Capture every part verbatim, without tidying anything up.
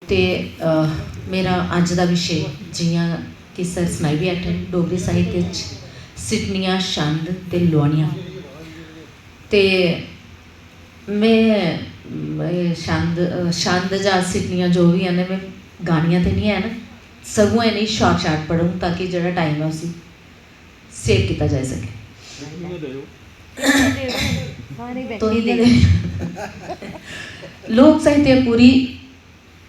ते, अ, मेरा अज्ज दा विशे, जि'यां कि सर सनाई बी बैठे न, डोगरी साहित्य च सिटनियां, छंद ते लोआनियां। ते में, में छंद, अ, छंद जां सिटनियां जो बी हैन, में गानियां ते निं हैन, सगुआं इ'नेंगी short short पढ़ङ ताकि जेह्ड़ा time ऐ उसी save कीता जाई सकै। तुसें ते लोक साहित्य पूरी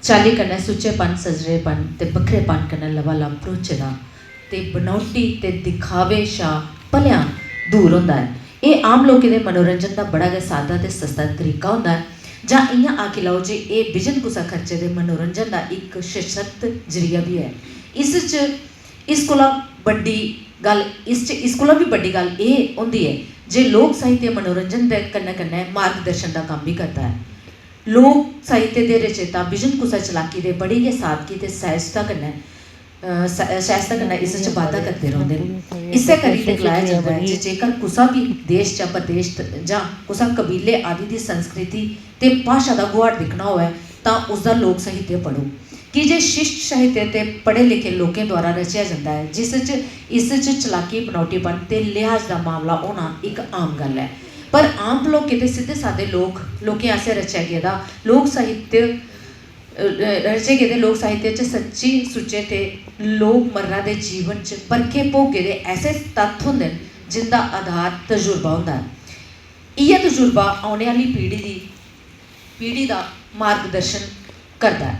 चाल्ली कन्नै सुच्चेपन, सजरेपन ते बक्खरेपन कन्नै लबालब भरोचे दा ते बनौटी ते दिखावे शा भलेआं दूर होंदा ऐ। एह् आम लोकें दे मनोरंजन दा बड़ा गै सादा ते सस्ता तरीका होंदा ऐ, जां इ'यां आखी लैओ जे एह् बिजन कुसा खर्चे दे मनोरंजन दा इक सशक्त जरिया बी ऐ। इस च, इस कोला बड्डी गल्ल, इस च, इस कोला बी बड्डी गल्ल एह् होंदी ऐ जे लोक साहित्य मनोरंजन दे कन्नै-कन्नै मार्गदर्शन दा कम्म बी करदा ऐ। लोक साहित्य दे रचेता बिजन कुसै चलाकी दे बड़ी गै सादगी ते सैह्जता कन्नै, अ, स-, सैह्जता कन्नै इस च बाधा करदे रौंह्दे न। इस्सै करी ते गलाया जंदा ऐ जे जेकर कुसा बी देश जां प्रदेश त-, जां कुसा कबीले आदि दी संस्कृति ते भाशा दा गुहाड़ दिक्खना होऐ तां उसदा लोक साहित्य पढ़ो। की जे शिष्ट साहित्य ते पढ़े लिखे लोकें द्वारा रचेआ जंदा ऐ, जिस च, इस च चलाकी, बनौटीपन ते लिहाज दा मामला होना इक आम गल्ल ऐ। पर आम भलोके ते सिद्धे सादे लोक, लोकें आसेआ रचेआ गेदा लोक साहित्य, अ, रचे गेदे लोक साहित्य च सच्ची सुच्चे ते लोक मर्रा दे जीवन च परखे भोगे दे ऐसे तत्थ होंदे न जिंदा आधार तजुर्बा होंदा ऐ। इ'यै तजुर्बा औने आह्ली पीढ़ी दी, पीढ़ी दा मार्गदर्शन करदा ऐ।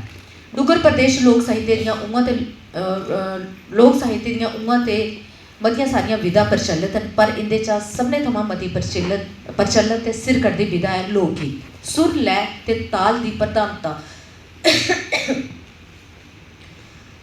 डुग्गर प्रदेश च लोक साहित्य दियां उ'आं ते, अ, अ, लोक साहित्य दियां उ'आं ते मतियां सारियां विधां प्रचलत न, पर इं'दे चा सभनें थमां मती प्रचलत, प्रचलत ते सिर कढदी विधा ऐ लोक गीत। सुर, लय ते ताल दी प्रधानता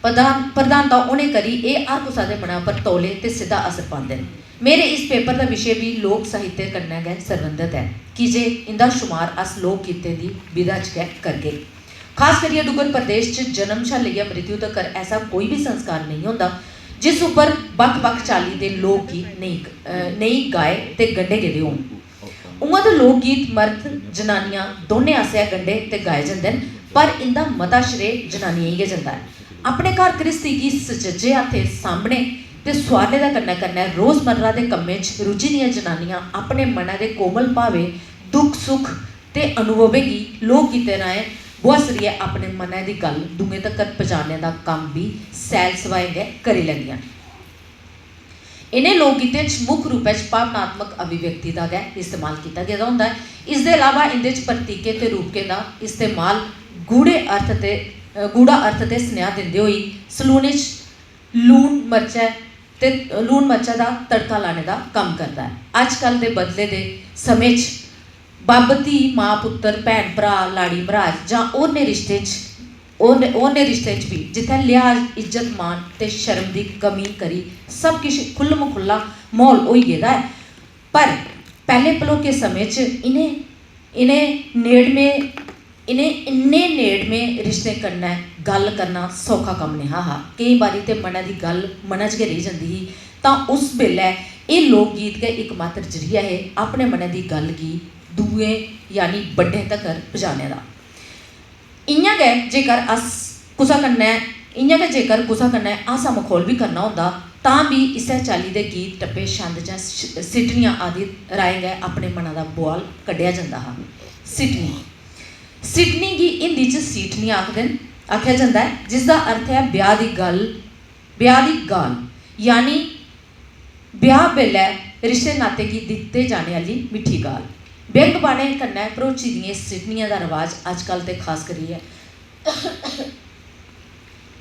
प्रधान, प्रधानता होने करी एह् हर कुसा दे मनै पर तौले ते सिद्धा असर पांदे न। मेरे इस paper दा विशे बी लोक साहित्य कन्नै गै सरबंधत ऐ, की जे इं'दा शुमार अस लोक गीतें दी विधा च गै करगे। खास करियै डुग्गर प्रदेश च जन्म शा लेइयै मृत्यु तगर ऐसा कोई बी संस्कार नेईं होंदा, जिस उप्पर बक्ख-बक्ख चाल्ली दे लोक गीत नेईं, अ, नेईं गाए ते गंढे गेदे होन। उ'आं ते लोक गीत मर्द, जनानियां दौनें आसेआ गंढे ते गाए जंदे न, पर इं'दा मता श्रेय जनानियें गी गै जंदा ऐ। अपने घर घ्रिस्ती गी सचज्जे हत्थें सांभने ते सुआरने दे कन्नै-कन्नै रोजमर्रा दे कम्में च रुज्झी दियां जनानियां अपने मनै दे कोमल भावें, दुख-सुख ते अनुभवें गी लोक गीतें राहें बुहास्सरियै अपने मनै दी गल्ल दूएं तगर पजाने दा कम्म बी सैल-सभाएं गै करी लैंदियां न। इ'नें लोक गीतें च मुक्ख रूपै च भावनात्मक अभिव्यक्ति दा गै इस्तेमाल कीता गेदा होंदा ऐ। इसदे अलावा इं'दे च प्रतीकें ते रूपकें दा इस्तेमाल गूढ़े अर्थ ते, अ, गूढ़ा अर्थ ते सनेहा दिंदे होई सलूने च लून मर्चै ते, लून मर्चै दा तड़का लाने दा कम्म करदा ऐ। अजकल दे बदले दे समें च बब्ब धी, मां पुत्तर, भैन भ्राऽ, लाड़ी मर्हाज जां होरनें रिश्तें च, होरने-, होरनें रिश्तें च बी जित्थै लिहाज, इज्जत, मान ते शर्म दी कमी करी सब किश खु'ल्ल-मखु'ल्ला म्हौल होई गेदा ऐ, पर पैह्ले भलोके समें च इ'नें, इ'नें नेड़में, इ'नें इन्ने नेड़में रिश्तें कन्नै गल्ल करना सौखा कम्म नेहा हा। केईं बारी ते मनै दी गल्ल मनै च गै रेही जंदी ही, तां उस बेल्लै एह् लोक गीत गै इकमात्र जरिया हे अपने मनै दी गल्ल गी दूएं, यानी बड्डें तगर पजाने दा। इ'यां गै जेकर अस कुसै कन्नै, इ'यां गै जेकर कुसै कन्नै हासा मखौल बी करना होंदा, तां बी इस्सै चाल्ली दे गीत, टप्पे, छंद जां स-, सिटनियां आदि राहें गै अपने मना दा बुआल कड्ढेआ जंदा हा। सिटनी, सिटनी गी हिंदी च सीठनी आखदे न, आखेआ जंदा ऐ, जिसदा अर्थ ऐ ब्याह् दी गल्ल, ब्याह् दी गाल, यानी ब्याह् बेल्लै रिश्ते नाते गी दित्ते जाने आह्ली मिट्ठी गाल। व्यंग बाणें कन्नै भरोची दियें सिटनियें दा रवाज अजकल ते खास करियै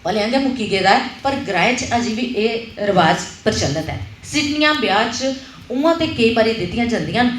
भलेआं गै मुक्की गेदा ऐ, पर ग्राएं च अजें बी एह् रवाज प्रचलत ऐ। सिटनियां ब्याह् च उ'आं ते केईं बारी दित्तियां जंदियां न,